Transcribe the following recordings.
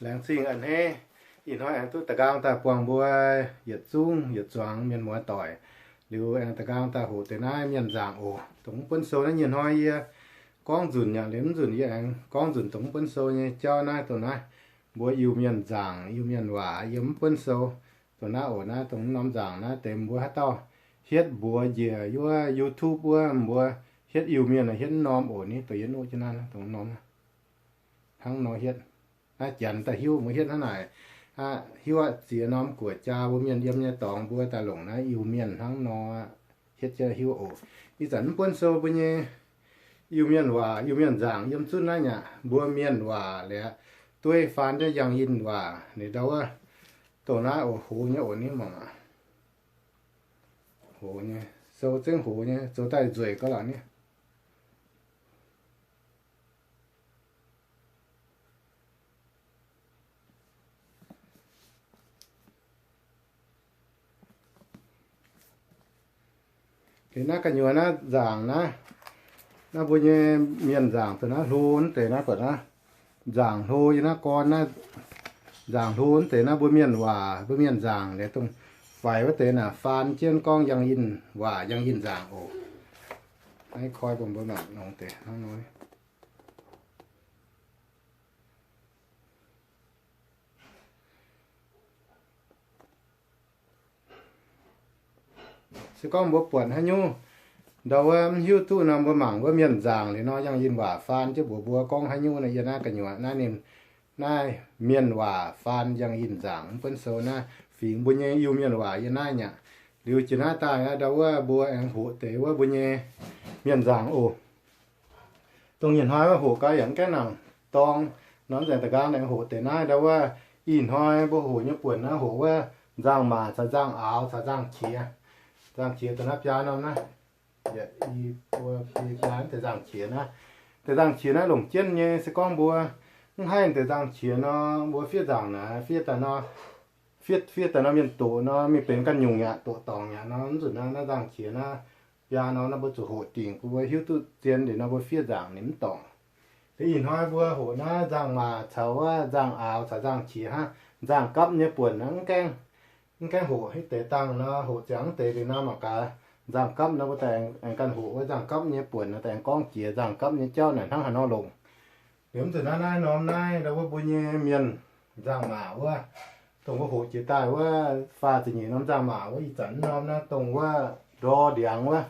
Laengz zingh a'hneiv. Ih hnoi aengx duqv da'nqaang daaih buangh mbuo yietc zungv yietc zuangx mienh muoz doic. Liuz aengx da'nqaang daaih hoqc deix naaiv mienh nzaangc oc. Dongh mv buonv sou naaiv nyei hnoi yie gorngv nzunc yaac liuz mv nzunc yie aengx gorngv nzunc dongh mv buonv sou nyei jauv naaiv dongh naaiv. Mbuo Iu-Mienh nzaangc, Iu-Mienh waac yiem mv buonv sou. Dongh naaiv oc, naaiv dongh norm nzaangc naaiv deix mbuo haaix dauh hietv mbuox njiec wuov YouTube wuov mbuo hietv Iu-Mienh hietv norm oc, ni dongh yie nuqv jienv naaiv dongh norm hnangv nor hietv. Naaiv janx daaih hiuv mbuo hietv hnangv naaic. Hiuv aqv, ziex norm guoqv jaa mbuo mienh yiem nyei dorngx mbuo daaih longc naaiv Iu-Mienh hnangv nor hietv jienv hiuv oc. Ih zanc mv buonv sou mbuo nyei Iu-Mienh waac, Iu-Mienh nzaangc yiem zunv naaiv nyei aqv. Mbuo Mienh waac liuz dueiv faan jienv Yangh Yinh waac ninh ndau wuov. Dongh naaiv oc, hoz nyei oc, ni mangc aqv. Hoz nyei, sou zengv hoz nyei, zoux daaih nzueic gau lorqc ni. Liuz naaiv gu'nyuoz naaiv nzaangc naaiv, naaiv mbuo nyei mienh nzaangc dongh naaiv hlo naaiv deix naaiv buatc naaiv, nzaangc hlo yiem naaiv gorn naaiv, nzaangc hlo naaiv deix naaiv mbuo mienh waac, mbuo mienh nzaangc liuz dongh faix wuov deix naaic faan jienv gorngv Yangh Yinh waac, Yangh Yinh nzaangc oc. Naaiv koi bun mbuo mangc nongx deix hnangv nor. Se gorngv mbuo buatc haaix nyungc ndau wuov mv hiuv duqv nor, mbuo mangc wuov mienh nzaangc liuz nor, Yangh Yinh waac faan jienv mbuox mbuo gorngv haaix nyungc nor, yie naaiv gu'nyuoz naaiv ninh naaiv mienh waac faan Yangh Yinh nzaangc, mv buonv sou naaiv fingx mbuo nyei Iu-Mienh waac yie naaiv nyaqv. Liuz jiex naaiv daaih ndau wuov mbuo aengx hoqc deix wuov mbuo nyei mienh nzaangc oc. Dongh nyei hnoi wuov hoqc gau yaac mv gaengh nangc dorng, norm nzaengc da'nqaang aengx hoqc deix naaiv ndau wuov. Ih hnoi mbuo hoqc nyei buonc naaiv hoqc wuov nzangc-maac caux nzangc-aaux caux nzangc-qiex. Nzangc-qiex dongh naaiv biaa norm naaiv. Yietc, i, buo, biaa, deix nzangc-qiex naaiv. Deix nzangc-qiex naaiv longc jienv nyei se gorngv mbuo mv haih deix nzangc-qiex nor, mbuo fiev nzaangc naaic, fiev daaih nor, fiev, fiev daaih nor mienh doqc nor mingh benx ganh nyungc yaac doqc dorngc yaac nor, mv zuqc naaiv, naaiv nzangc-qiex naaiv biaa nor, naaiv mbuo zuqc hoqc dingc bun mbuo hiuv duqv zien liuz nor mbuo fiev nzangc ninh mv dorngc. Liuz ih hnoi mbuo hoqc naaiv nzangc-maac caux wuov nzangc-aaux caux nzangc-qiex hnangv. Nzangc-gapv nyei buonc naaiv mv gaengh, mv gaengh hoqc hitv deix dangh nor, hoqc ziangx mv deix liuz nor mangc gaax. Nzangc-gapv nor mbuo daaih aengx ganh hoqc wuov nzangc-gapv nyei buonc nor daaih aengx gorngv jiex nzangc-gapv nyei jauv naaic hnangv haaix nor longc. Liuz mv zuqc naaiv, naaiv norm naaiv ndau wuov mbuo nyei mienh nzangc-maac wuov, dongh mbuo hoqc jiex daaih wuov faah ziepc nyeic norm nzangc-maac wuov, ih zanc mv norm naaiv dongh wuov ndor ndiangx wuov.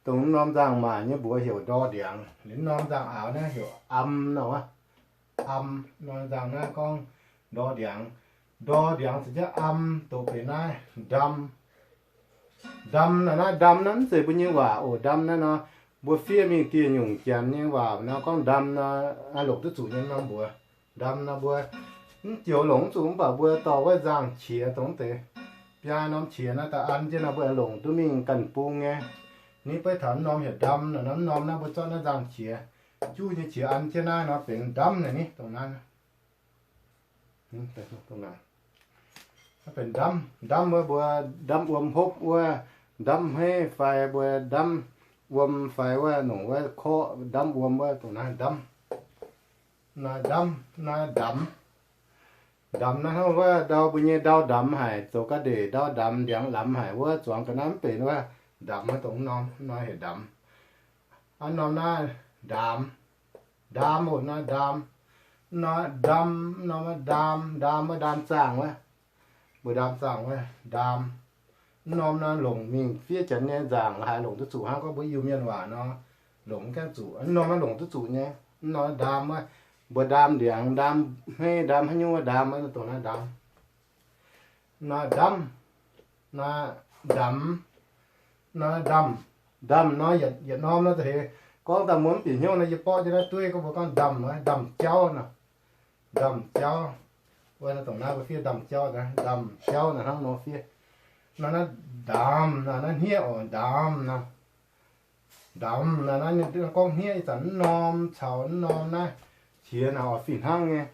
Dongh mv norm nzangc-maac nyei mbuox heuc ndor ndiangx. Liuz mv norm nzangc-aaux naaiv heuc am nor wuov. Am, norm nzangc naaiv gorngv ndor ndiangx. Ndor ndiangx caux jienv am doqc benx naaiv ndam. Ndam naaiv, naaiv ndam naaiv mv zeiz mbuo nyei waac oc. Ndam naaiv nor, mbuo fiev mingh dieh nyungc janx nyei waac nor gorngv ndam nor, longc duqv zuqc nyei norm mbuox. Ndam nor mbuo mv joux longc mv zuqc mv baac mbuo dorh wuov nzangc-qiex dongh deix biaa norm qiex naaiv daaih an jienv nor mbuo longc duqv mingh ganh bung nyei. Ni beiv taux mv norm heuc ndam naaiv, norm naaiv mbuo zorqv naaiv nzangc-qiex, juv nyei qiex an jienv naaiv nor benx ndamv naaic ni dongh naaiv. Naaiv benx ndamv, ndamv wuov mbuo ndamv wuom hopv wuov, ndamv hmeiv fai mbuo ndamv wuom fai wuov nongc wuov korqv ndamv wuom wuov dongh naaiv ndamv. Naaiv ndamv, naaiv ndamx. Ndamx naaiv hnangv wuov ndau mbuo nyei ndau ndamx haic, zoux ga'ndeic ndau ndamx, ndiangx ndamx haic wuov zuangx ga'naaiv mv benx wuov ndamx wuov dongh norm, norm heuc ndamx. Aa, norm naaiv ndaam, ndaam oc, naaiv ndaam. Naaiv ndam, norm naaiv ndaam, ndaam wuov ndaam zaangh wuov. Mbuo ndaam zaangh wuov ndaam. Mv norm naaiv longc mingh fiev janx nyei nzaangc la'haaix longc duqv zuqc hnangv gorngv mbuo Iu-Mienh waac nor, longc mv gaengh zuqc. Mv norm naaiv longc duqv zuqc nyei. Mv norm ndaam wuov, mbuo ndaam ndiangx, ndaam hmeiv, ndaam haaix nyungc wuov ndaam wuov, dongh naaiv ndaam. Naaiv ndamv, naaiv ndamx, naaiv ndamv. Ndamv nor yietc, yietc norm nor za'heix gorngv daaih mbuo mv bieqc hnyouv nor yie borqv jienv naaiv dueiv gorngv mbuo gorngv ndamv, ndamv jauv nor. Ndamv jauv. Wuov naaiv dongh naaiv mbuo fiev ndamv jauv naaiv, ndamv jauv naaiv hnangv nor fiev. Naaiv, naaiv ndaamv naaiv, naaiv hniev oc, ndaamv naaiv. Ndaamv naaiv, naaiv ninh gorngv hniev ih zanc mv norm caux mv norm naaiv qiex naaic oix fih hnangv nyei.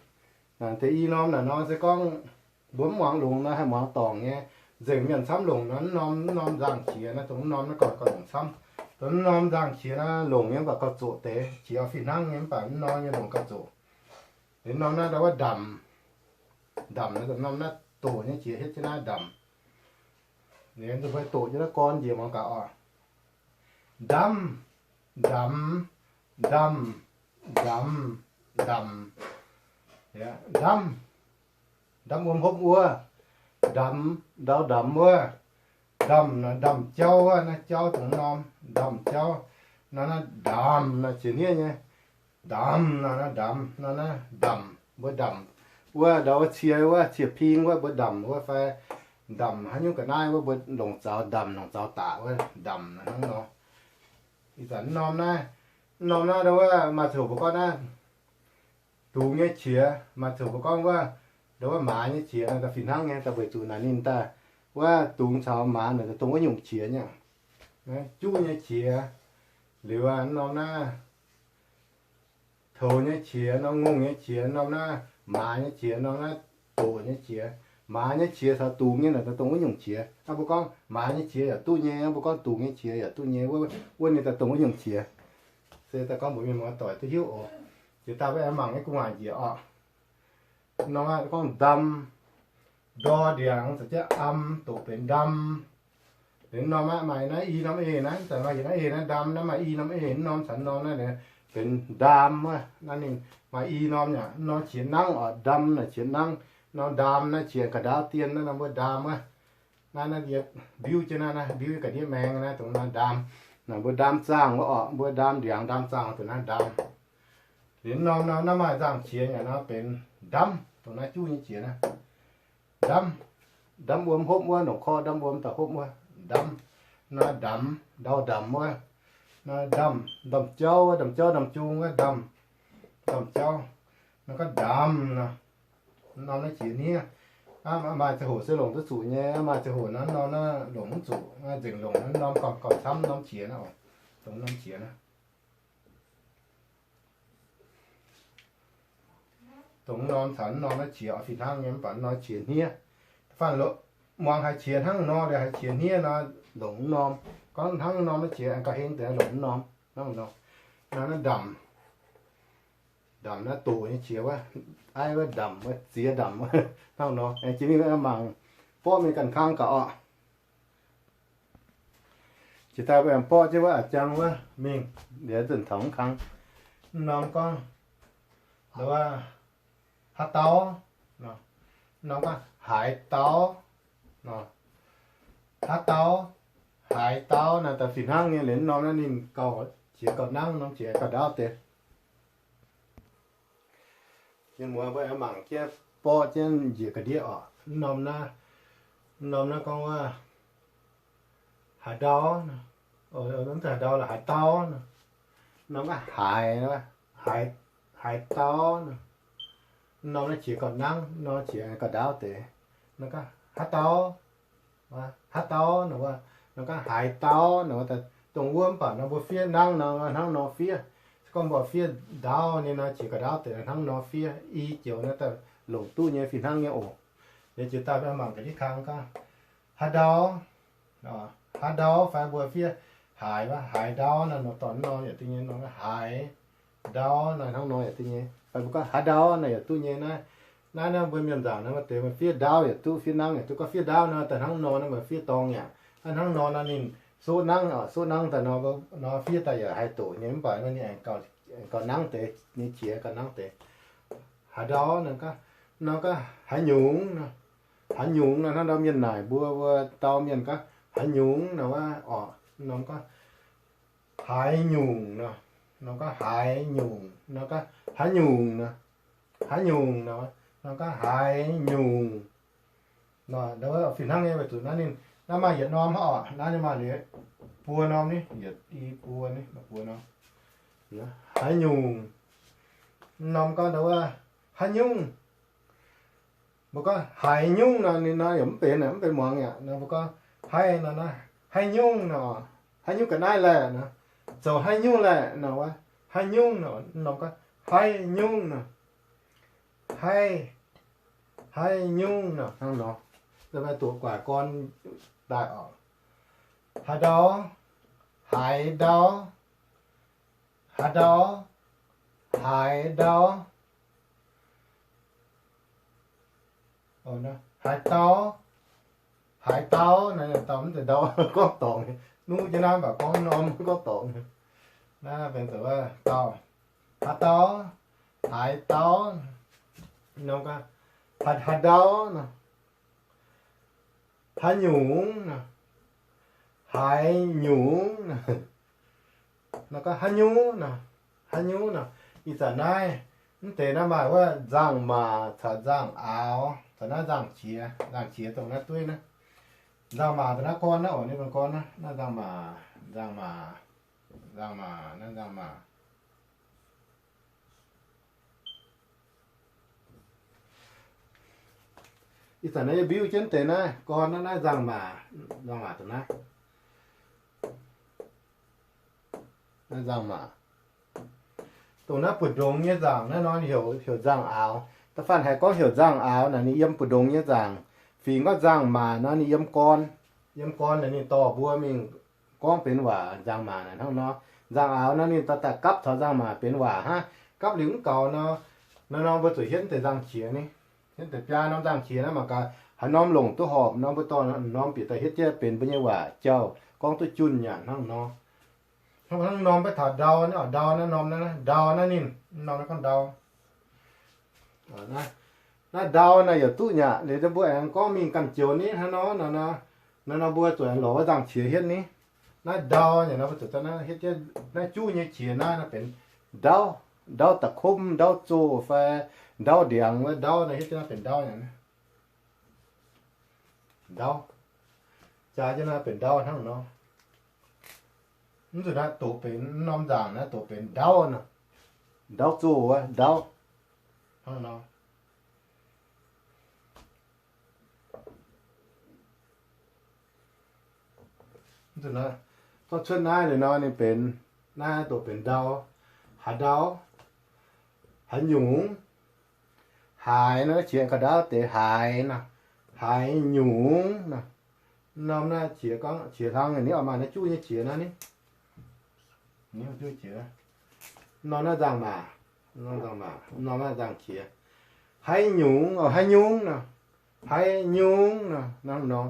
Naaic deix i norm naaic nor se gorngv mbuo mv muangx longx nor haih muangx dorngc nyei. Nzengc mienh camv longc nor mv norm, mv norm nzangc qiex naaiv, dongh mv norm naaiv gauh, gauh longc camv. Dongh mv norm nzangc qiex naaiv longc nyei mv baac gauh zoqc deix, qiex oix fih hnangv nyei mv baac mv norm nyei longc gauh zoqc. Liuz norm naaiv ndau wuov ndamc. Ndamc naaiv norm naaiv doqc nyei qiex hietv jienv naaiv ndamc. Liuz nzunc fai doqc jienv naaiv gorn njiec muangx gaax oc. Ndamv, ndamx, ndamh, ndamx, ndamc. Ndamv, ndamv wuom hopv wuov. Ndamx, ndau ndamx wuov. Ndamh naaiv ndamh jauv wuov, naaiv jauv dongh norm ndamh jauv. Naaiv naaiv ndamc naaiv qiex hniev nyei. Ndamx naaiv, naaiv ndamx naaiv, naaiv ndamc, mbuo ndamc wuov ndau wuov cie wuov, cie ping wuov mbuo ndamc wuov fai ndamc haaix nyungc ga'naaiv wuov mbuo longc zaux ndamc, longc zaux daqc wuov ndamc naaiv hnangv nor. Ih zanc norm naaiv, norm naaiv ndau wuov maaih ziangh hoc mbuo gorngv naaiv dungz nyei qiex, maaih ziangh hoc mbuo gorngv wuov, ndau wuov maaz nyei qiex naaiv daaih fih hnangv nyei, daaih weic zuqc naaic ninh daaih wuov dungz caux maaz naaic daaih dongh wuov nyungc qiex nyei. Juv nyei qiex, liuz norm naaiv toux nyei qiex, norm ngongh nyei qiex, norm naaiv maaz nyei qiex, norm naaiv doqc nyei qiex. Maaz nyei qiex caux dungz nyei naaic daaih dongh wuov nyungc qiex. Hnangv mbuo gorngv maaz nyei qiex yaac duqv nyei, hnangv mbuo gorngv dungz nyei qiex yaac duqv nyei, wuov ninh daaih dongh wuov nyungc qiex. Se daaih gorngv mbuox mienh muoz doic duqv hiuv oc. Jiex daaih mbuo aengx mangc nyei gu'nguaaic njiec oc. Norm naaiv gorngv ndam, ndor ndiangx caux jienv am doqc benx ndam. Liuz norm aqv, maaih naaiv i norm eix naaiv, zanc maaih yietc naaiv eix naaiv ndam, naaiv maaih i norm eix, norm caux norm naaiv benx ndaam wuov. Naaiv ninh maaih i norm yaac norm qiex nangv oc. Ndam naaic qiex nangv, norm ndaam naaiv qiex ga'ndaauv dien naaiv norm mbuo ndaam wuov. Naaiv naaiv yie mbiuv jienv naaiv, naaiv mbiuv ga'ndiev maengx naaiv dongh naaiv ndaam. Naaic mbuo ndaam zaangh wuov oc, mbuo ndaam ndiangx ndaam zaangh dongh naaiv ndaam. Liuz norm naaiv maaih nzangh qiex yaac nor benx ndamv, dongh naaiv juv nyei qiex naaiv. Ndamv, ndamv wuom hopv wuov, longc korv ndamv wuom daaih hopv wuov, ndamv. Naaiv ndamx, ndau ndamx wuov. Naaiv ndamh, ndamh jauv, ndamh jauv ndamh jung wuov, ndamh, ndamh jauv. Naaiv gorngv ndamx nor, norm naaiv qiex hniev. Maaih ziangh hoc se longc duqv zuqc nyei, maaih ziangh hoc naaiv norm naaiv longc mv zuqc, nzengc longc naaiv norm gauh, gauh camv norm qiex naaiv oc, dongh norm qiex naaiv. Dongh norm caux norm naaiv qiex oix fih hnangv nyei, mv baac norm qiex hniev. Faanh muangx haiz qiex hnangv nor, haiz qiex hniev nor, longc norm. Gorngv hnangv norm naaiv qiex aengx gauh heng deix longc norm. Hnangv nor, naaiv ndamc, ndamc naaiv doqc nyei qiex wuov, aiv wuov ndamc wuov, ziex ndamc wuov, hnangv nor. Aengx jiex mingh mangc borqv mingh ganh kang gaax oc. Jiex daaih mbuo aengx borqv jienv wuov a'jang wuov mingh, liuz nzunc taux mv kang. Mv norm gorngv, wuov, haaix dauh, norm gorngv haaix dauh, haaix dauh, haaix dauh naaiv daaih fih hnangv nyei. Liuz mv norm naaiv ninh gauh qiex gauh nangv, norm qiex gauh ndaauv deix. Mienh muoz mbuo aengx mangc jienv borqv jienv njiec ga'ndiev oc. Mv norm naaiv, mv norm naaiv gorngv wuov haaix ndau, haaix ndau, haaix ndau, haaix, haaix dau. Mv norm naaiv qiex gauh nangv, mv norm qiex gauh ndaauv deix. Haaix dau, haaix dau, gorngv haaix dau, dongh wuov mv baac nor mbuo fiev nangv nor hnangv nor fiev. Se gorngv mbuo fiev ndaauv nyei nor qiex gauh ndaauv deix hnangv nor fiev. I joux naaiv daaih longc duqv nyei fih hnangv nyei oc. Liuz jiex daaih mangc ga'ndiev kang gorngv haaix ndau, haaix ndau fai mbuo fiev haaix, haaix ndau naaiv nor dorh nor yaac duqv nyei, nor haaix ndau naaiv hnangv nor yaac duqv nyei. Fai mbuo gorngv haaix ndau naaiv yaac duqv nyei. Naaiv, naaiv, naaiv mbuo mienh nzaangc naaiv maaih deix maaih fiev ndaauv yaac duqv, fiev nangv yaac duqv. Gorngv fiev ndaauv nor daaih hnangv nor naaiv maaih fiev dorngx yaac. Naaiv hnangv nor nor ninh soqv nangv, soqv nangv daaih nor, nor fiev daaih yaac haih doqc nyei, mv baac nor ninh aengx gauh nangv deix, nyei qiex gauh nangv deix. Haaix ndau nor gorngv, nor gorngv haaix nyungc nor. Haaix nyungc nor hnangv ndau mienh naaic mbuo, mbuo dau mienh gorngv haaix nyungc nor wuov oc. Norm gorngv haaix nyungc nor, norm gorngv haaix nyungc, norm gorngv haaix nyungc nor, haaix nyungc nor, norm gorngv haaix nyungc. Nor, fih hnangv nyei weic zuqc naaiv ninh, naaiv maaih yietc norm hnangv oc, naaiv ninh maaih liuz buo norm ni, yietc i buo ni, maaih buo norm. Haaix nyungc, norm gorngv ndau wuov haaix nyungc. Mbuo gorngv haaix nyungc nor, ninh nor yaac mv benx, mv benx muangx yaac. Nor mbuo gorngv haaix nor, haaix nyungc nor, haaix nyungc ga'naaiv laeh nor, zoux haaix nyungc laeh nor wuov, haaix nyungc nor, norm gorngv haaix nyungc nor, haaix, haaix nyungc nor, hnangv nor. Doqc guaax gorn daaih oc. Haaix ndau, haaix ndau, haaix ndau, haaix ndau. Haaix dauh, haaix dauh, naaiv dauh mv zeiz ndau, gorngv dorngc, nuqv jienv naaiv mv baac gorngv norm gorngv dorngc. Naaiv benx zuqc dauh, haaix dauh, haaix dauh, haaix, haaix ndau, haaix nyungc, haaix nyungc, haaix nyungc, haaix nyungc. Ih zanc naaiv, mv deix naaiv maaih wuov nzangc-maac caux nzangc-aaux, caux naaiv nzangc-qiex, nzangc-qiex dongh naaiv dueiv naaiv. Nzangc-maac dongh naaiv gorn naaiv oc, naaiv dongh gorn naaiv, naaiv nzangc-maac, nzangc-maac, nzangc-maac, naaiv nzangc-maac. Ih zanc naaiv yie mbiuv jienv deix naaiv gorn naaiv, naaiv nzangc-maac, nzangc-maac dongh naaiv, naaiv nzangc-maac. Dongh naaiv mbu'ndongx nyei nzangc naaiv nor heuc, heuc nzangc-aaux. Da'faanh haih gorngv heuc nzangc-aaux naaic ninh yiem mbu'ndongx nyei nzangc. Fingx gorngv nzangc-maac nor ninh yiem gorn. Yiem gorn naaic ninh dorh mbuo mingh gorngv benx waac nzangc-maac naaic hnangv nor. Nzangc-aaux nor ninh dorh daaih gapv taux nzangc-maac benx waac hnangv. Gapv liuz mv gaux nor, nor, nor mbuo zuqc hietv deix nzangc-qiex ni. Hietv deix biaa norm nzangc-qiex naaiv mangc gaax haaix norm longc duqv horpc nor mbuo dorh norm bieqc daaih hietv jienv benx mbuo nyei waac jauv gorngv duqv junh nyanc hnangv nor. Hnangv norm beiv taux ndau, ndau naaiv norm, ndau naaiv ninh, norm naaiv gorngv ndau. Naaiv ndau naaiv yaac duqv nyaqc liuz mbuo aengx gorngv mingh ganh joux ni hnangv nor, nor, nor mbuo zuqc aengx lorz wuov nzangc-qiex hietv ni. Naaiv ndau nyei nor mbuo zuqc daaih naaiv hietv jienv naaiv juv nyei qiex naaiv, naaiv benx ndau, ndau da'komv, ndau zoh fai ndau ndiangx wuov ndau naaiv hietv jienv naaiv benx ndau nyei. Ndau, jaa jienv naaiv benx ndau hnangv nor. Mv zuqc naaiv doqc benx norm nzangc naaiv doqc benx ndau nor. Ndau zoh wuov ndau hnangv nor. Mv zuqc naaiv, zorqv cuotv naaiv liuz nor ninh benx, naaiv doqc benx ndau, haaix ndau, haaix nyungc, haaix nor qiex ga'ndaauv deix haaix nor, haaix nyungc nor. Norm naaiv qiex gorngv qiex hlang ni oix maaih naaiv juv nyei qiex naaiv ni. Juv qiex, norm naaiv nzangc-maac, norm nzangc-maac, norm naaiv nzangc-qiex. Haaix nyungc, haaix nyungc nor, haaix nyungc nor, hnangv nor.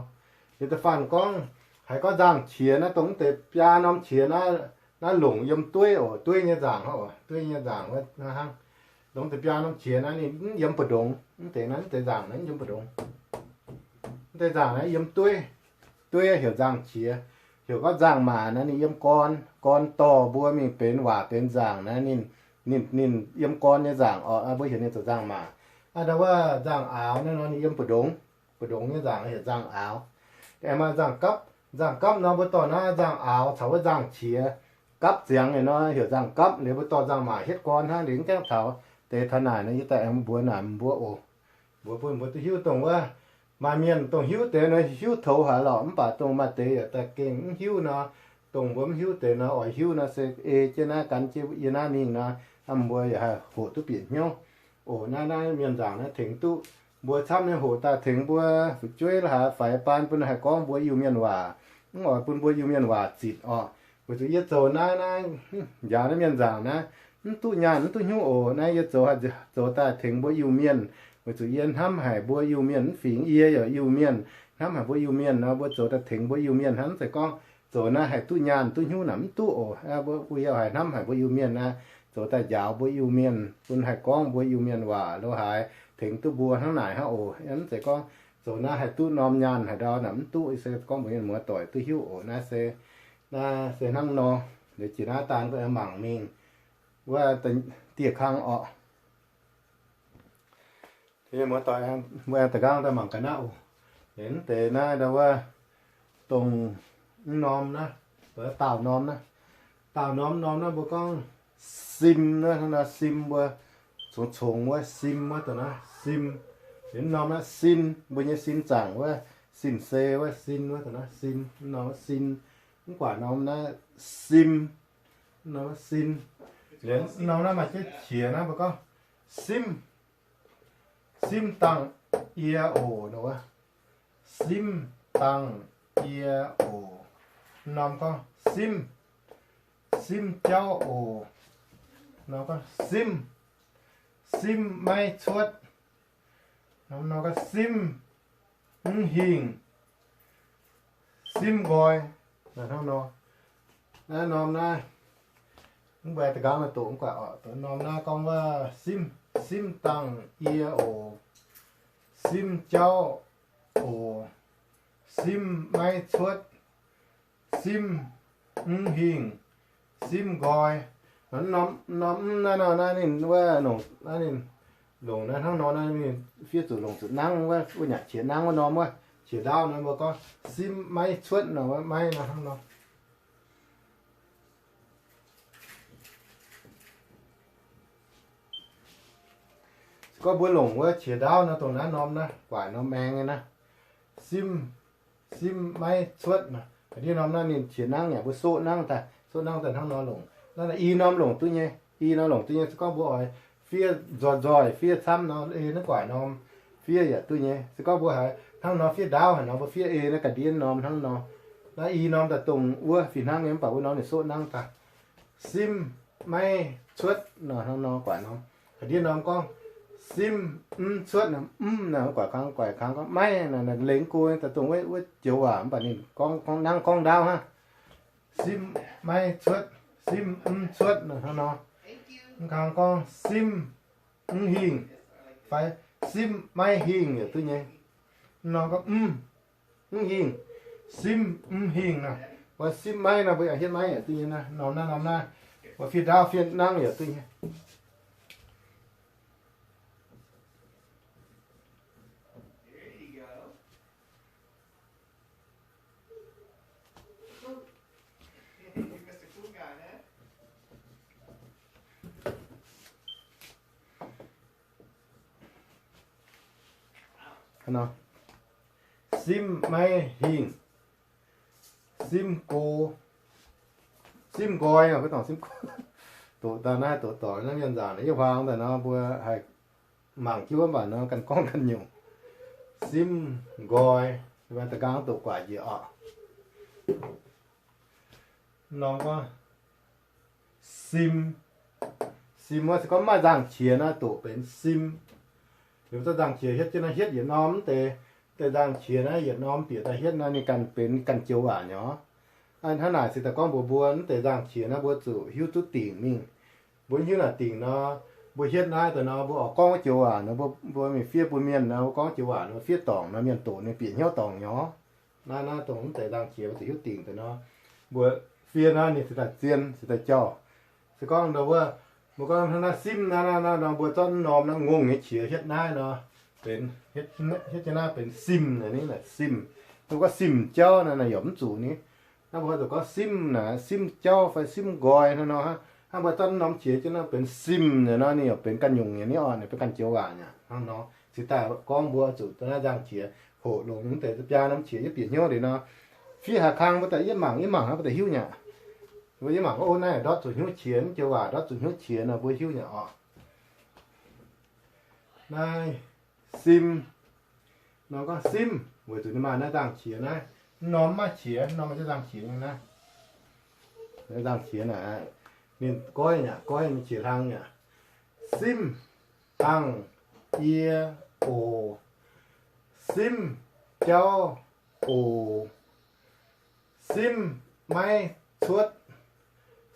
Liuz da'faanh gorngv, haiz gorngv nzangc-qiex naaiv dongh mv deix biaa norm qiex naaiv, naaiv longc yiem dueiv oc, dueiv nyei nzangc oc, dueiv nyei nzangc wuov hnangv. Dongh deix biaa norm qiex naaiv ninh mv yiem mbu'ndongx, mv deix naaiv mv deix nzangc naaiv mv yiem mbu'ndongx. Mv deix nzangc naaiv yiem dueiv. Dueiv heuc nzangc-qiex. Heuc gorngv nzangc-maac naaiv ninh yiem gorn, gorn dorh mbuo mingh benx waac benx nzangc naaiv ninh, ninh, ninh yiem gorn nyei nzangc oc, mbuo heuc ninh zoux nzangc-maac. Aa, ndau wuov nzangc-aaux naaiv nor ninh yiem mbu'ndongx. Mbu'ndongx nyei nzangc heuc nzangc-aaux. Aengx maaih nzangc-gapv. Nzangc-gapv nor mbuo dorh naaiv nzangc-aaux caux wuov nzangc-qiex gapv ziangx nyei nor heuc nzangc-gapv. Liuz mbuo dorh nzangc-maac hietv gorn hnangv. Liuz mv gaengh taux deix taux naaic nor yie daaih aengx mbuox naaic mbuo oc. Mbuox bun mbuo duqv hiuv dongh wuov, maaih mienh dongh hiuv deix nor hiuv toux haaix lorqc, mv baac dongh maaih deix yaac daaih gengh mv hiuv nor, dongh mbuo mv hiuv deix nor oix hiuv nor se ei jienv naaiv gan jienv yie naaiv mingh nor, mbuo yaac haih hoqc duqv bieqc hnyouv. Oc, naaiv, naaiv mienh nzaangc naaiv tengx duqv mbuo camv nyei, hoqc daaih tengx mbuo fu'jueiv la'haaix faix baan bun haih gorngv mbuo Iu-Mienh waac, mv oix bun mbuo Iu-Mienh waac zitc orqc. Weic zuqc yie zoux naaiv, naaiv, njaaux naaiv mienh nzaangc naaiv, mv duqv nyaanh mv duqv hnyouv oc. Naaiv yie zoux, zoux daaih tengx mbuo Iu-Mienh, weic zuqc yie hnamv haic mbuo Iu-Mienh, mv fingx yie yaac Iu-Mienh, hnamv haic mbuo Iu-Mienh nor, mbuo zoux daaih tengx mbuo Iu-Mienh hnangv. Mv zeiz gorngv zoux naaiv haih duqv nyaanh duqv hnyouv naaic mv duqv oc. Mbuo, mbuo yaac haih hnamv haic mbuo Iu-Mienh naaiv, zoux daaih njaaux mbuo Iu-Mienh bun haih gorngv mbuo Iu-Mienh waac lo haaix tengx duqv mbuo hnangv naaic hnangv oc. Mv zeiz gorngv zoux naaiv haih duqv norm nyaanh haaix ndau naaic mv duqv. Se gorngv mbuo mienh muoz doic duqv hiuv oc. Naaiv se, naaiv se hnangv nor. Liuz jiex naaiv daan mbuo aengx mangc mingh wuov dieh kang orqc. Mienh muoz doic, mbuo aengx da'nqaang daaih mangc ga'naaiv oc. Mv deix naaiv ndau wuov dongh mv norm naaiv, daauh norm naaiv, daauh norm, norm naaiv mbuo gorngv sim naaiv, hnangv naaiv sim mbuo congx-congx wuov sim wuov dongh naaiv sim. Liuz mv norm naaiv sin, mbuo nyei sin zaangc wuov, sin se wuov sin wuov dongh naaiv sim, mv norm wuov sin. Mv guaax norm naaiv sim, mv norm wuov sin. Liuz mv norm naaiv maaih jienv qiex naaiv mbuo gorngv simv, simv dangh yie oc, nor wuov, simv dangh yie oc. Mv norm gorngv simv, simv jauv oc. Mv norm gorngv simv, simv maiv cuotv. Hnangv nor gorngv simv mv hingh, simv nqoi. Hnangv nor, naaiv norm naaiv, mv baac da'nqaang naaiv doqc mv guaaic oc. Norm naaiv gorngv wuov simv, simv dangh yie oc, simv jauv oc, simv maiv cuotv, simv mv hingh, simv nqoi. Norm, norm mv naaiv nor naaiv ninh wuov longc naaiv, ninh longc naaiv hnangv nor naaiv ninh fiev zuqc longc zuqc nangv wuov, wuov nyanc qiex nangv wuov norm wuov, qiex ndaauv nor mbuo gorngv simv maiv cuotv nor, maiv nor hnangv nor. Se gorngv mbuo longc wuov qiex ndaauv nor, dongh naaiv norm naaiv, guaaic norm maeng nyei naaiv, simv, simv maiv cuotv nor. Ga'ndiev norm naaiv ninh qiex nangv yaac mbuo soqv nangv daaih, soqv nangv daaih hnangv nor longc. Naaiv i norm longc duqv nyei, i norm longc duqv nyei. Se gorngv mbuo oix fiev nzoih nzoih, fiev camv nor, ei naaiv guaaic norm fiev yaac duqv nyei. Se gorngv mbuo haiz hnangv nor fiev ndaauv haic nor, mbuo fiev ei naaiv ga'ndiev norm hnangv nor. Naaiv i norm daaih dongh wuov fih hnangv nyei, mv baac wuov norm ninh soqv nangv daaih. Simv maiv cuotv nor, hnangv nor guaaic norm. Ga'ndiev norm gorngv simv mv cuotv nor, mv nor guaaic kangx, guaaic kangx gorngv maiv nor, lengx go daaih dongh wuov joux waac, mv baac ninh gorngv, gorngv nangv gorngv ndaauv hnangv. Simv maiv cuotv, simv mv cuotv nor, hnangv nor. Mv kangx gorngv simv mv hingh fai simv maiv hingh yaac duqv nyei. Nor gorngv mv, mv hingh, simv mv hingh nor, mbuo simv maiv nor, mbuo yaac hietv maiv yaac duqv nyei naaiv. Norm naaiv, norm naaiv, mbuo fiev ndaauv fiev nangv yaac duqv nyei. Simv maiv hingh, simv go, simv nqoi, mbuo dongh simv go. Doqc daaih naaiv, doqc dorngc naaiv mienh nzaangc naaiv, yie huaang daaih nor mbuo haih mangc jienv wuov, mv baac nor ganh gorngv ganh nyungc. Simv nqoi, da'nqaang doqc guaaic njiec oc. Norm gorngv sim, sim wuov se gorngv maaih nzangc-qiex naaiv doqc benx sim. Liuz zorqv nzangc-qiex hietv jienv naaiv, hietv yietc norm deix, deix nzangc-qiex naaiv yietc norm bieqc daaih hietv naaiv ninh ganh benx ganh joux waac nyei. Hnangv naaic se daaih gorngv mbuox mbuo, mv deix nzangc-qiex naaiv mbuo zuqc hiuv duqv dingc mingh. Mbuo hiuv naaic dingc nor, mbuo hietv naaiv daaih nor, mbuo oix gorngv joux waac nor, mbuo, mbuo mingh fiev bun mienh nor, mbuo gorngv joux waac nor, fiev dorngc nor, mienh doqc ninh bieqc hnyouv dorngc nyei. Naaiv, naaiv dongh mv deix nzangc-qiex mbuo zuqc hiuv dingc daaih nor, mbuo fiev naaiv ninh cingx daaih zien, cingx daaih jauh. Se gorngv nor wuov, mbuo gorngv hnangv naaiv simv naaiv, naaiv, naaiv nor, mbuo zorqv norm naaiv ngongh nyei qiex hietv naaiv nor, benx, hietv jienv naaiv benx simv naaic, ninh naaic simv. Mbuo gorngv simv jauv naaic, naaic yaac mv zuqc ni. Naaiv mbuo zuqc gorngv simv naaic, simv jauv fai simv nqoi naaiv nor, hnangv mbuo zorqv norm qiex jienv naaiv benx simv naaic nor, ninh yaac benx ganh nyungc nyei ni orqc, ninh benx ganh joux waac nyei hnangv nor. Cingx daaih gorngv mbuo zuqc naaiv nzangc-qiex hoqc longx mv deix biaa norm qiex yaac bieqc hnyouv liuz nor, fiev haaix kang mbuo daaih yie mangc, yie mangc hnangv mbuo daaih hiuv nyei. Mbuo yie mangc, o, naaiv ndortv zuqc hnyouv qiex, mv joux waac ndortv zuqc hnyouv qiex nor, mbuo hiuv nyei orqc. Naaiv simv, norm gorngv simv weic zuqc ninh maaih naaiv nzangc-qiex naaiv. Norm maiv qiex, norm maaih jienv nzangc-qiex nyei naaiv. Nzangc-qiex naaic, ninh goiv nyei, goiv nyei qiex hlang nyei. Simv dangh yie oc. Simv jauv oc. Simv maiv cuotv.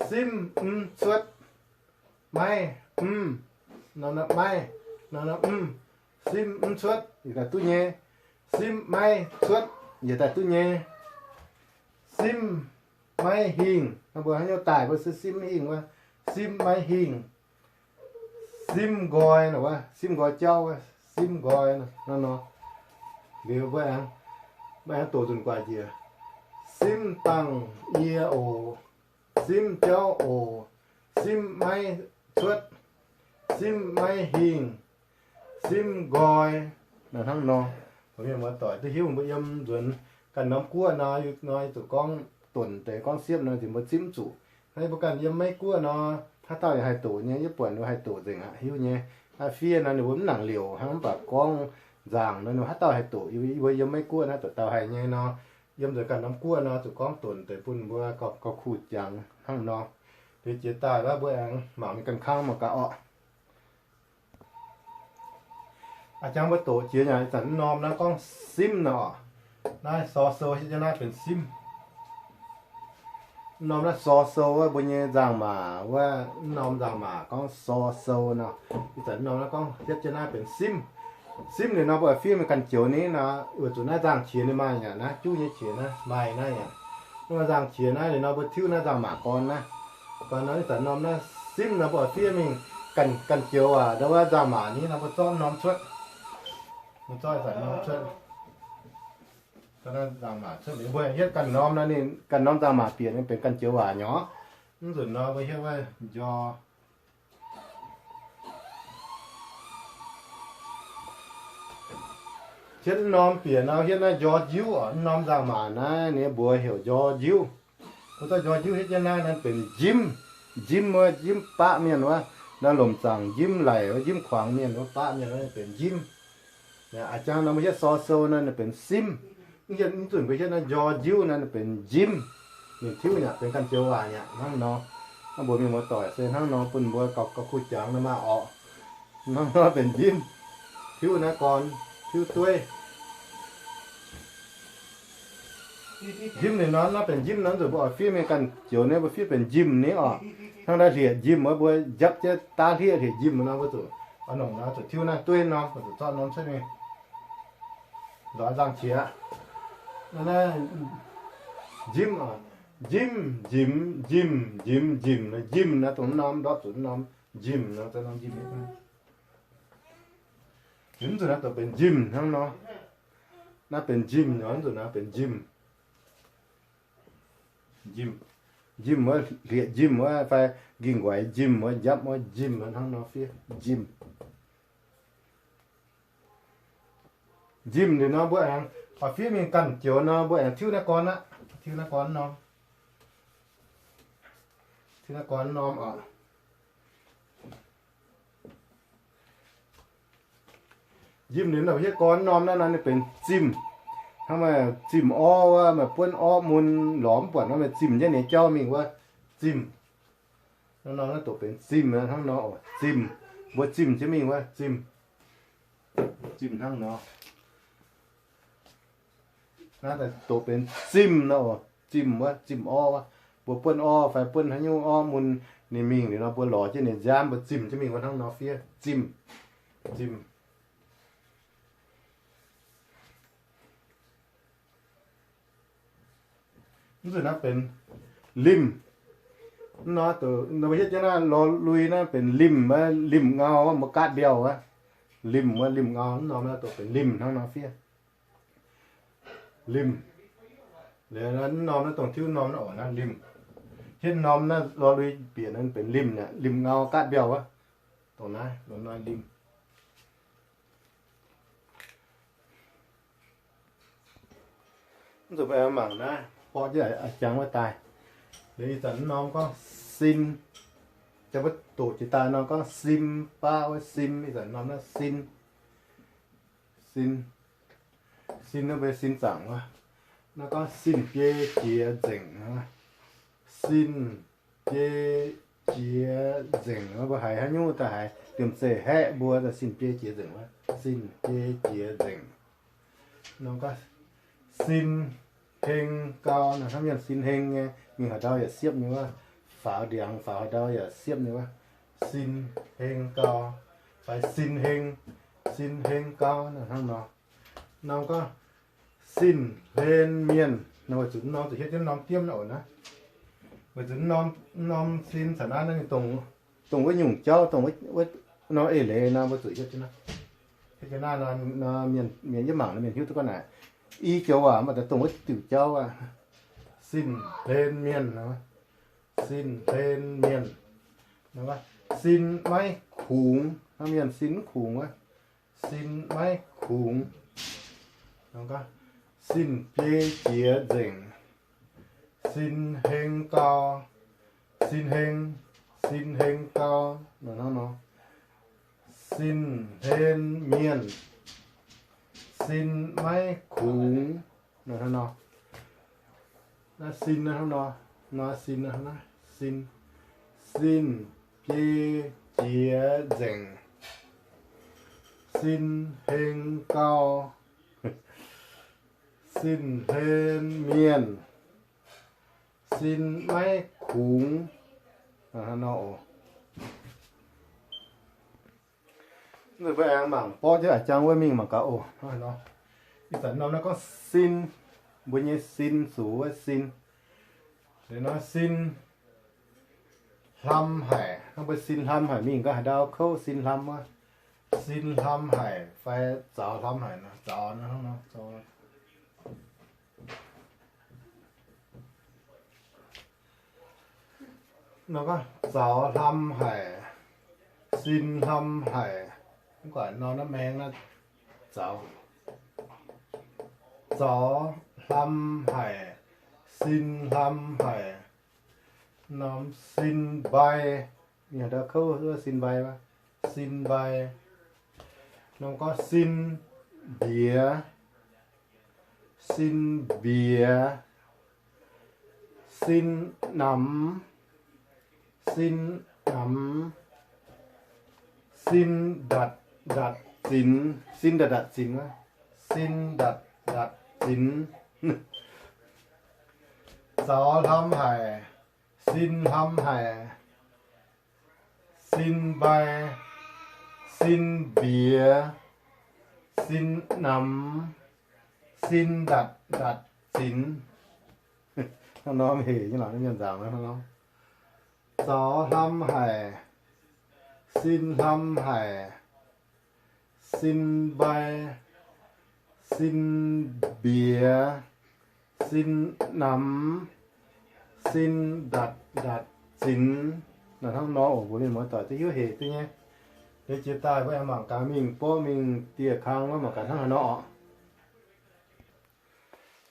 Simv mv cuotv. Maiv, mv, norm naaiv maiv, norm naaiv mv. Simv mv cuotv yietc daaih duqv nyei. Simv maiv cuotv yietc daaih duqv nyei. Simv maiv hingh, mbuo haaix nyungc daaih mbuo se simv mv hingh wuov. Simv maiv hingh. Simv nqoi nor wuov, simv nqoi jauv wuov, simv nqoi nor nor. Liuz mbuo aengx, mbuo aengx doqc nzunc guaaic njiec. Simv dangh yie oc. Simv jauv oc. Simv maiv cuotv. Simv maiv hingh. Simv nqoi. Naaiv hnangv nor, mbuo mienh muoz-doic duqv hiuv, mbuo yiem nzuonx ganh norm guoqv nor, nor zuqc gorngv donc deix gorngv siepv nor, nziex mbuo zipv mv zuqc. Hnangv mbuo ganh yiem Meiv Guoqv nor, haaix dauh yaac haih doqc nyei, yie buatc ninh haih doqc nzengc aqv, hiuv nyei. Naaiv fiev nor ninh mbuo mv nangc liouc hnangv, mv baac gorngv nzaangc nor ninh haaix dauh haih doqc. Yie mbuo yiem Meiv Guoqv naaiv dauh dauh haih nyei nor, yiem nzuonx ganh norm guoqv nor zuqc gorngv donc deix bun mbuo gauh kuh jangx hnangv nor. Liuz jiex daaih wuov mbuo aengx mangc mingh ganh kangv mangc gaax orqc. A'jang mbuo doqc jiex nyei ih zanc mv norm naaiv gorngv simv nor. Naaiv sor sou hietv jienv naaiv benx simv. Mv norm naaiv sor sou wuov mbuo nyei nzangc-maac wuov, mv norm nzangc-maac gorngv sor sou nor. Ih zanc mv norm naaiv gorngv hietv jienv naaiv benx simv. Simv liuz nor mbuo fiev mingh ganh joux ni nor, weic zuqc naaiv nzangc-qiex ninh maaih yaac naaiv juv nyei qiex naaiv maaih naaiv yaac. Nzangc-qiex naaiv liuz nor mbuo tiuv naaiv nzangc-maac gorn naaiv. Gorn nor ih zanc norm naaiv simv nor mbuo fiev mingh ganh joux aac, ndau wuov nzangc-maac ni nor mbuo zorqv norm cuotv. Mbuo zorqv ih zanc norm cuotv. Nzangc-maac cuotv liuz mbuo hietv ganh norm nor ninh ganh norm nzangc-maac bieqc ninh benx ganh joux waac nyei. Mv nzunc nor mbuo hietv wuov njor. Hietv mv norm bieqc nor hietv naaiv njor njiuv oc. Mv norm nzangc-maac naaiv ninh mbuox heuc njor njiuv. Mbuo zorqv njor njiuv hietv jienv naaiv nor benx njimv. Njimv wuov, njimv baqv mienh wuov, naaiv lomc zaangc njimv laic wuov, njimv kuangx mienh wuov, baqv mienh wuov benx njimv. A'jang nor mbuo hietv sor sou nor ninh benx simv. Mv hietv mv zunc mbuo hietv naaiv njor njiuv nor ninh benx njimv. Ninh tiuv yaac benx ganh joux waac yaac hnangv nor. Hnangv mbuo mienh muoz-doic se hnangv nor bun mbuo gauh, gauh kuh jangx nor maah orqc. Hnangv nor benx njimv. Tiuv naaiv gorn, tiuv dueiv. Njimv liuz nor, naaiv benx njimv nor, zuqc mbuo oix fiev mingh ganh joux naaiv mbuo fiev benx njimh ni oc. Hnangv naaiv hlieqv njimh wuov, mbuo njapv jienv daav hlieqv, hlieqv njimh nor, mbuo zuqc oix nongc nor zuqc tiuv naaiv dueiv norm, zuqc zorqv norm cuotv mingh. Lorz nzangc-qiex. Naaiv, naaiv njimv, njimv, njimx, njimh, njimx, njimh, njimh naaiv dongh norm ndortv zuqc norm njimh nor, norm njimh. Mv zuqc naaiv dongh benx njimh hnangv nor. Naaiv benx njimh nor, mv zuqc naaiv benx njimh. Njimh, njimh wuov, hlieqv njimh wuov fai nqingh nquaix njimh wuov, njapv wuov njimh wuov hnangv nor fiev njimh. Njimh liuz nor mbuo aengx oix fiev mingh ganh joux nor mbuo aengx tiuv naaiv gorn aqv. Tiuv naaiv gorn norm. Tiuv naaiv gorn norm oc. Njimh liuz naaiv hietv gorn norm naaiv nor ninh benx zimh. Hnangv maaih zimh orv wuov, maaih buonv orv mun lorz mv buatc nor maaih zimh jienv ninh jauv mingh wuov, zimh. Norm naaiv doqc benx zimh hnangv nor oc. Zimh, mbuo zimh jienv mingh wuov, zimh. Zimh hnangv nor. Naaiv doqc benx zimh nor oc. Zimh wuov, zimh orv wuov, mbuo buonv orv fai buonv haaix nyungc orv mun ninh mingh liuz nor mbuo lorz jienv ninh nziaamv mbuo zimh jienv mingh wuov hnangv nor fiev zimh. Zimh. Mv zuqc naaiv benx limh. Mv nor, mbuo hietv jienv naaiv lorh lui naaiv benx limh wuov, limh ngau wuov, mbuo gaatv mbiauh wuov. Limh wuov, limh ngau, mv norm naaiv doqc benx limh hnangv nor fiev. Limh. Mv norm naaiv dongh tiuv norm naaiv oc, naaiv limh. Hietv norm naaiv lorh lui bieqc naaiv benx limh aqv, limh ngau gaatv mbiauh wuov. Dongh naaiv, dongh naaiv limh. Mv zuqc mangc naaiv, borqv jienv a'jang wuov daaih. Liuz ih zanc mv norm gorngv sin. Jang mbuo doqc jiex daaih norm gorngv sim, baav wuov sim, ih zanc norm naaiv sin. Sin. Sin wuov mbuo sin zaangc wuov. Naaiv gorngv sin biei jiex nzengc. Sin biei jiex nzengc wuov, mbuo haiz haaix nyungc daaih haiz liemh zeih haeqv mbuo daaih sin biei jiex nzengc wuov. Sin biei jiex nzengc. Norm gorngv sin heng gau nor, hnangv mienh sin heng nyei, mingh haaix ndau yaac siepv nyei wuov. Faaux ndiangx faaux haaix ndau yaac siepv nyei wuov. Sin heng gau, fai sin heng, sin heng gau nor hnangv nor. Norm gorngv sin hlen mienh nor, weic zuqc norm zuqc hietv jienv norm diemv nor oc naaiv. Weic zuqc norm, norm sin caux naaiv ninh dongh, dongh wuov nyungc jauv, dongh wuov, norm eix leiz nor mbuo zuqc hietv jienv naaiv. Hietv jienv naaiv nor, mienh, mienh yietv mangc nor mienh hiuv duqv gorngv naaic, i joux waac mv baac dongh wuov diuc jauv aqv. Sin hlen mienh nor, sin hlen mienh. Sin maiv kungx, hnangv mienh sin mv kungx wuov. Sin maiv kungx. Sin biei jiex nzengc. Sin heng gau. Sin heng, sin heng gau. Sin hlen mienh. Sin maiv kungx. Naaiv sin, sin, sin biei jiex nzengc. sin hlen gau, sin hlen mienh, sin maiv kungx. Mbuo aengx mangc borqv jienv a'jang wuov mingh mangc gaax oc. Ih zanc norm naaiv gorngv sin, mbuo nyei sin, zuqc wuov sin. Sin hlam haic, hnangv mbuo sin hlam haic mingh gaax haaix ndau kouv sin hlam wuov. Sin hlam haic fai zaux hlam haic nor, zaux nor hnangv nor. Nor gorngv zaux hlam haic, sin hlam haic, mv baac norm naaiv maeng naaiv zaux, zaux hlam haic, sin hlam haic, norm sin mbai, mienh ndau kouv wuov sin mbai, sin mbai. Norm gorngv sin mbiex, sin mbiex, sin namx, sin namx, sin ndatc ndatc zinx, sin ndatc ndatc zinx, sin ndatc ndatc zinx, zaux hlam haic, sin hlam haic, sin mbai, sin mbiex, sin namx, sin ndatc ndatc zinx. Hnangv norm hec nyei lorqc, mienh nzaangc hnangv nor. Zaux hlam haic, sin hlam haic, sin mbai, sin mbiex, sin namx, sin ndatc ndatc zinx. Naaiv hnangv nor oc, mbuo mienh muoz-doic duqv hiuv hec duqv nyei. Liuz jiex daaih mbuo aengx mangc gaax mingh borqv mingh dieh kang wuov mangc gaax hnangv haaix nor oc.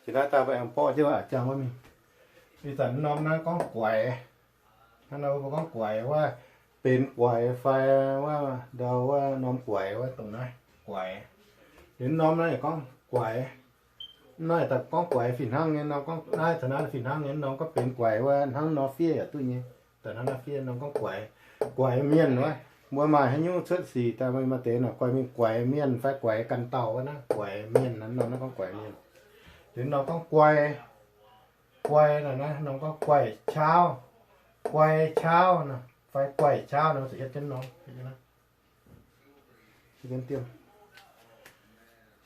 Jiex naaiv daaih mbuo aengx borqv jienv wuov a'jang wuov mingh. Ih zanc norm naaiv gorngv guaix. Hnangv naaiv mbuo gorngv guaix wuov, benx guaix fai wuov ndau wuov norm guaix wuov dongh naaiv guaix. Liuz norm naaiv yaac gorngv guaix. Naaiv daaih gorngv guaix fih hnangv nyei norm, gorngv naaiv taux naaiv fih hnangv nyei norm gorngv benx guaix wuov hnangv nor fiev yaac duqv nyei. Daaih hnangv naaiv fiev norm gorngv guaix, guaix mienh wuov. Mbuo maaih haaix nyungc cuotv sic daaih maaih deix nor guaix mingh guaix mienh fai guaix ganh dauh wuov naaiv guaix mienh naaiv norm naaiv gorngv guaix mienh. Liuz norm gorngv guai, guai naaiv norm gorngv guaih qaauv, guai qaauv nor fai guaih qaauv nor zuqc hietv jienv norm, hietv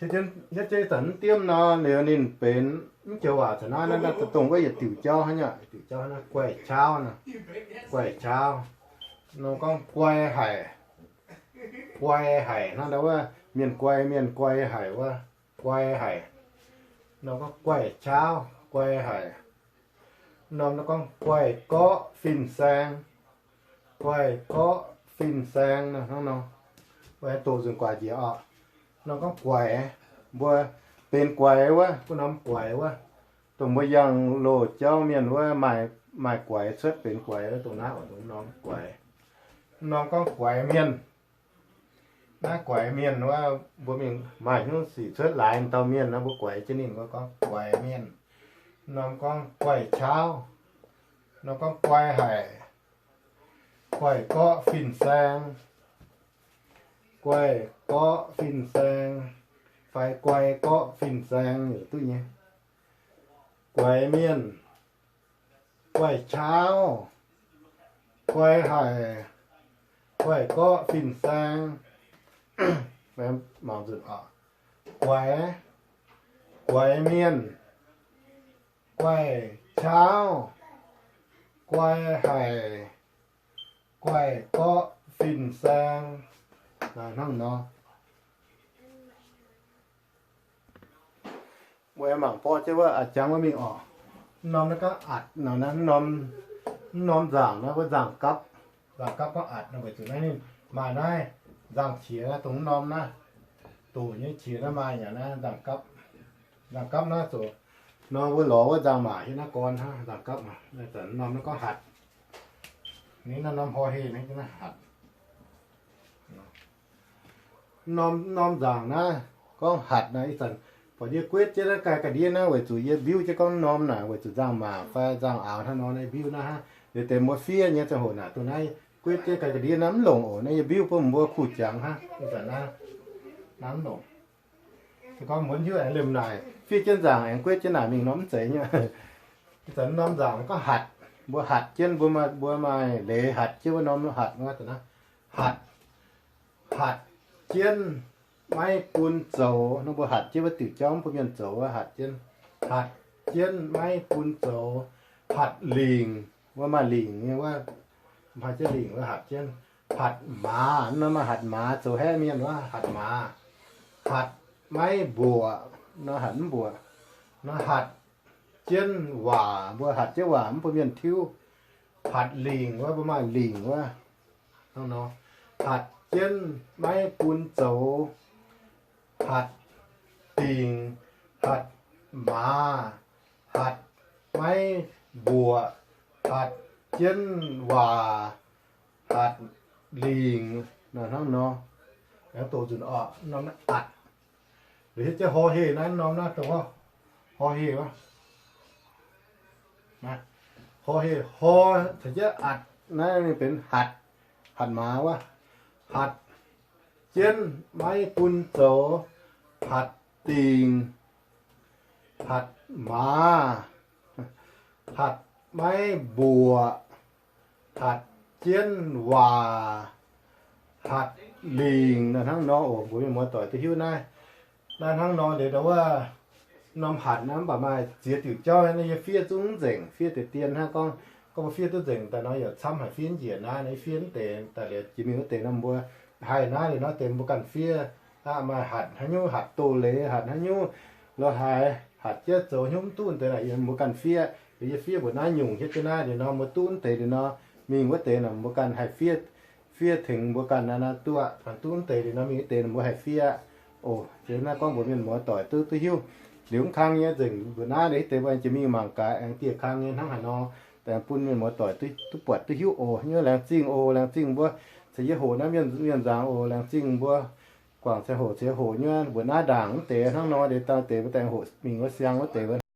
jienv zanc mv diemv nor liuz ninh benx mv joux waac caux naaiv, naaiv dongh wuov yietc diuc jauv hnangv, yietc diuc jauv hnangv, guaih qaauv nor, guaih qaauv. Norm gorngv guai haic, guai haic hnangv ndau wuov mienh guai, mienh guai haic wuov, guai haic. Norm gorngv guaih qaauv, guai haic. Norm gorngv guaih gorqv fin-saeng, guaih gorqv fin-saeng nor hnangv nor. Mbuo doqc nzunc guaix njiec oc. Norm gorngv guaix, mbuo benx guaix wuov, mbuo norm guaix wuov, dongh mbuo yangh loz jauv mienh wuov maaih guaix cuotv benx guaix wuov, dongh naaiv oc, dongh norm guaix. Norm gorngv guaix mienh. Naaiv guaix mienh wuov, mbuo mingh maaih hnyouv sic cuotv laaix dauh mienh nor, mbuo guaix jienv ninh, mbuo gorngv guaix mienh. Norm gorngv guaih qaauv, norm gorngv guai haic, guaih gorqv fin-saeng, guaih gorqv fin-saeng, fai guai gorqv fin-saeng yaac duqv nyei. Guaix mienh, guaih qaauv, guai haic, guaih gorqv fin-saeng. Guaix, guaix mienh, guaih qaauv, guai haic, guaih gorqv fin-saeng. Hnangv nor. Mbuo aengx mangc borqv jienv wuov a'jang wuov mingh oc. Norm naaiv gorngv atc nor, naaiv norm, norm nzaangc naaiv wuov nzaangc gapv. Nzaangc gapv gorngv atc nor, weic zuqc naaiv ninh maaih naaiv nzaangc qiex naaiv, dongh norm naaiv, doqc nyei qiex naaiv maaih yaac naaiv nzaangc gapv. Nzaangc gapv naaiv zoux nor, mbuo lorz wuov nzaangc maac hietv naaiv gorn hnangv, nzaangc gapv. Norm naaiv gorngv hatc. Ninh naaiv norm hor heh naaiv hatc. Norm, norm nzaangc naaiv gorngv hatc naaiv, ih zanc buatc yie guetv jienv naaiv ga'ndiev naaiv weic zuqc yie mbiuv jienv gorngv norm naaic weic zuqc nzangc-maac fai nzangc-aaux hnangv nor naaiv mbiuv naaiv hnangv. Liuz deix mbuo fiev nyei ziangh hoc naaic dongh naaiv guetv jienv ga'ndiev naaiv mv longc oc. Naaiv yie mbiuv bun mbuo kuh jangx hnangv. Ih zanc naaiv Naaiv longc. Se gorngv mbuo hiuv aengx liemh naaic, fiev jienv nzaangc aengx guetv jienv naaic mingh nor mv zeiz nyei. Ih zanc norm nzaangc gorngv hatc, mbuo hatc jienv, mbuo maaih, mbuo maaih leiz hatc jienv wuov norm hatc, hatc jienv maiv bun zoux nor, mbuo hatc jienv wuov diuc jauv mv bun mienh zoux wuov hatc jienv. Hatc jienv maiv bun zoux. Hatc lingc, wuov maaih lingc nyei wuov, maaih jienv lingc wuov hatc jienv. Hatc maaz, nor maaih hatc maaz zoux haeqv mienh wuov hatc maaz. Hatc maiv mbuoqc, nor hatc mv mbuoqc. Nor hatc jienv waac, mbuo hatc jienv waac mv bun mienh tiuv. Hatc lingc wuov, mbuo maaih lingc wuov. Hnangv nor, hatc jienv maiv bun zoux. Hatc dingc, hatc maaz, hatc maiv mbuoqc, hatc jienv waac, hatc lingc, hnangv nor. Aengx doqc nzunc orqc, norm naaiv atc. Liuz hietv jienv hor heh naaiv norm naaiv dongh hor heh wuov. Hor heh, hor caux jienv atc naaiv ninh benx hatc, hatc maaz wuov. Hatc jienv maiv bun zoux, hatc dingc, hatc maaz, hatc maiv mbuoqc, hatc jienv waac, hatc lingc, naaiv hnangv nor oc. Mbuo mienh muoz-doic duqv hiuv naaiv. Naaiv hnangv nor liuz ndau wuov norm hatc naaiv mv baac maaih ziex diuc jauv naaiv yie fiev zungv nzengc, fiev deix dien hnangv gorngv, gorngv mbuo fiev duqv nzengc daaih nor yaac camv haic fiev njiec naaiv. Naaiv fiev mv deix daaih liuz jiex mingh wuov deix nor mbuo haih naaiv liuz nor deix mbuo ganh fiev. Aqv, maaih hatc haaix nyungc, hatc doz-leiz, hatc haaix nyungc, lorz haaix, hatc jienv zoux haaix nyungc mv duqv deix naaic yie mbuo ganh fiev. Liuz yie fiev mbuoqc naaiv nyungc hietv jienv naaiv liuz nor mbuo duqv mv deix liuz nor mingh wuov deix naaic mbuo ganh haih fiev, fiev tengx mbuo ganh naaiv naaiv duqv. Duqv mv deix liuz nor mingh wuov deix naaic mbuo haih fiev. Oc, se naaiv gorngv mbuox mienh muoz-doic duqv, duqv hiuv. Liuz mv kang nyei nzengc mbuoqc naaiv liuz hietv deix mbuo aengx jiex mingh mangc gaax aengx dieh kang nyei hnangv haaix nor, daaih bun mienh muoz-doic duqv, duqv buatc duqv hiuv oc. Nyei laengz zingh oc, laengz zingh mbuo caux yie hoqc naaiv mienh, mienh nzaangc oc. Laengz zingh mbuo guangc ceix hoqc ceix hoqc nyei mbuoqc naaiv ndaangc mv deix hnangv nor deix daaih deix mbuo daaih hoqc mingh wuov siang wuov deix wuov.